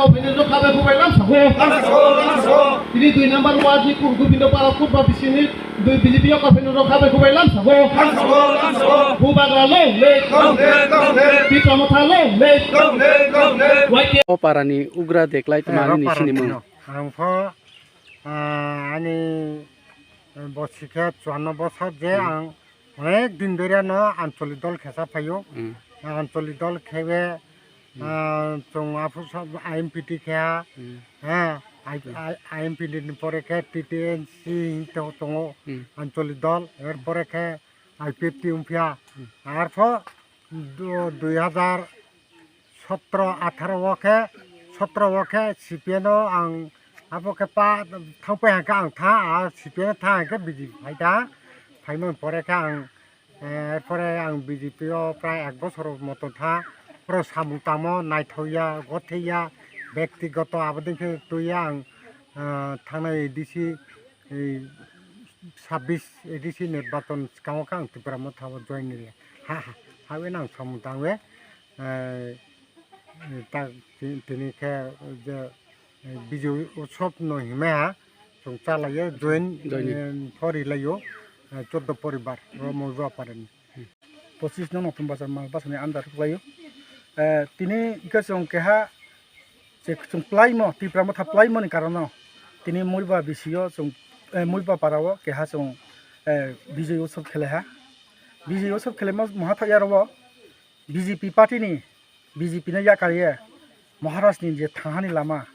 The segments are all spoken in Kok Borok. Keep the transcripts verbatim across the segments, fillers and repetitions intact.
Kauphaini rok khabai khubai lam sago. Tini dui number ward ni Ku-, Gobindo Para Kurba bisini dui B J P o kauphaini rok khabai khubai lam sago. Bubagra long live. Tipra Motha long live. Y T F. O parani ugra deklai tma ani sini mung. Ang pho, ah, ani bosi khe chuanno bosor je ang onek din dori no ancholi dol khesa phaio. Hmm. Ancholi dol khewe, hmm, ah, chwng aphuru sa I M P T khe ha. Hmm. Ha, I-, hmm. I-, I M P T ni pore khe T T N C hinwi tongo, hmm, ancholi dol, er pore khe I P F T wngphiya. Hmm. Arpho du-, dui hazar sotro atharo o khe, sotro o khe C P M no ang abo khe pa thangpai hangkhe ang tha, a C P M no tha hangkhe B J P phai tha, phaimani pore khe ang, eh, pore ang B J P o prai ek bosor moto tha, pore samung tamo naithokya, gothekya, bektigoto aboni khe twiya ang, eh, thangnai A D C, ei sabbish A D C nirbachon swkango khe ang Tipra Motha o join rwya. Ha, ha, ha, ha, ang samung tangwi, eh, ta-, ti-, tini khe je, eh, Bijoy Utsav no hinmai ha, chwng cha laiya, join, joining, eh, pho ri laio, eh, choddo poribar, ro Moibaparani. Pochis no Notun Bazar Malbasani under khlaio. Eh, tini hwnkhe chwng keha je chwng plaimo, Tipra Motha plaimoni karono tini Muiba B C o chwng, eh, Muiba para o keha chwng, eh, Bijoy Utsav khelaiha. Bijoy Utsav khelaima moha thok ya ro o B J P party ni, B J P no yakar ye Maharaj ni je thangani lama,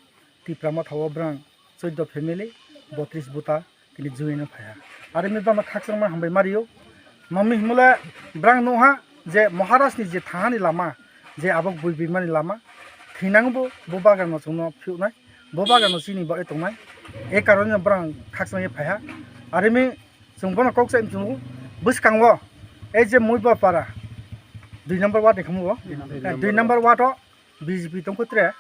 Tipra Motha o bwrang choddo family, botris voter tini join no phaiha. Are ni bama khakchangma hambai mario. Mami himole bwrang nukha je Maharaj ni je thangani lama, je abo bui bimani lama, thinang bo, bo bagan no chwngno phiuknai, bo bagan no chini bagwi tongnai. E karone no bwrang khakchangma phaiha. Are mi chwng bono kok sai chwng bwskango, e je Muiba para, dui number ward ni khamu o, dui number ward o B J P tongkho tre,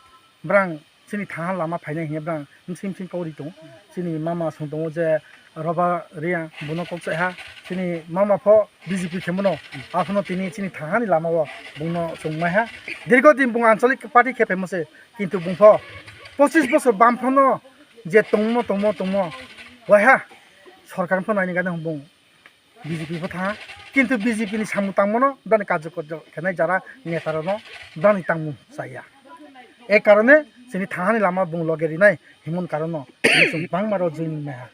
bwrang chini thaha lama phainai hinya bwrang msing msing kauri tongo. Chini mama song tongo je Roba Reang, bono kok chaiha. Chini mama pho B J P khe mano, aphuno tini chini thaha ni lama o bungno chwng maiha. Dirgo din bung anchalik party khe phaimo se, kintu bung pho pochis bosor bam phano je tongmo, tongmo, tongmo, waiha sorkar pho naini gana bung B J P pho tha, kintu B J P ni samung tangmano bwrani karjo karjo khenai jara neta rokno bwrani tangmung chaya. E karone chini thangani lama bung loge rinai himon karono chwng bangma rok joining maiha.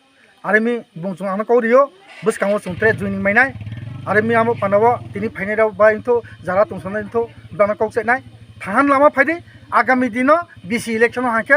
Arimi bung chwng ano kok rio, bwskango chwng tre joining mainai. Arimi amo panao tini phainai rok bai wngthu, jara tongsanai wngthu, bwrano kok chainai. Thangan lama phaidi, agami dino B C election o hangkhe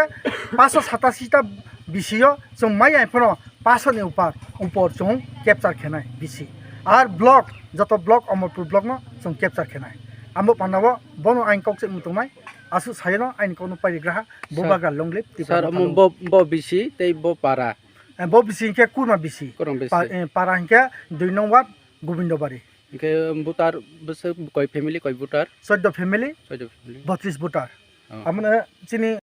paanso satasi ta B C o chwng mai ai phano paanso ni upar, upor chwng capture khenai B C. Ar block, joto block, Amarpur block no chwng capture khenai. Amo panao bono ain kok se mutungnai, aswk sayano ain kokno parigraha, bo sir, bagra long live, Tipra sir, Motha omo long live. Bo, bo B C tei bo para. Eh, bo B C hingke kurma B C. Kurma B C. Pa-, eh, para hingke dui nong ward, Gobindobari. Hingke voter bwswk koi family, koi voter? Choddo family, choddo family. Botris voter. Oh. Amone chini